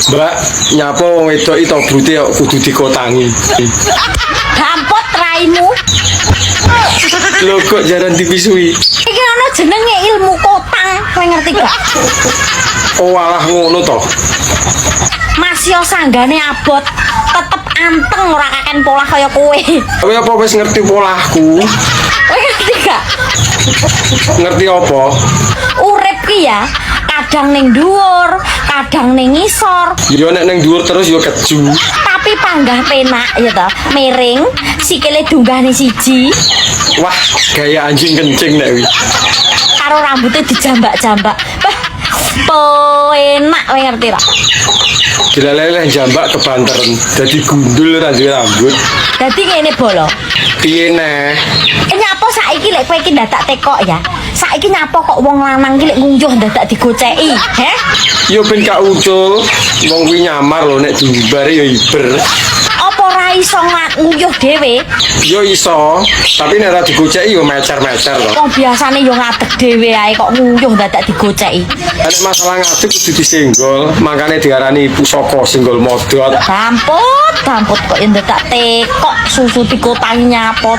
Mbak, nyapa wong wedok iki tobrute kok kudu dikotangi? Dampot raimu. Lho, kok jaran dipisui? Iki ana jenenge ilmu kotang, kowe ngerti gak? Oh alah, ngono toh. Masio sanggane abot, tetep anteng, ora kaken polah kaya kowe. Kowe apa wis ngerti polahku? Kowe ngerti gak? Ngerti apa? Urip ki ya, kadang ning dhuwur, kadang ning ngisor, Yo nek ning dhuwur terus yo keju. Tapi panggah penak ya toh, miring, sikile dunggahne siji, Wah, gaya anjing kencing nek wi. Karo rambutnya dijambak-jambak. Wah, penak, kowe ngerti ra? Dilaleleh jambak kebanteren, dadi gundul, ora duwe rambut. Dadi ngene, bolo. Piye neh? Eh, nyapa saiki lek kowe iki ndadak tekok ya? Saiki nyapa kok wong lanang iki lek nguyuh ndadak digoceki? Heh? Yo ben gak ucul, wong kuwi nyamar lho, nek diumbare yo iber. Apa ora iso nguyuh dhewe? Yo iso, tapi nek ora digoceki yo mecer-mecer to. Wong biasane yo ngadeg dhewe ae, kok nguyuh ndadak digoceki. Nek masalah ngadeg kudu disenggol, makane diarani pusaka senggol modot. Dampot, dampot, kok yo ndadak tekok susu dikotangi nyapa.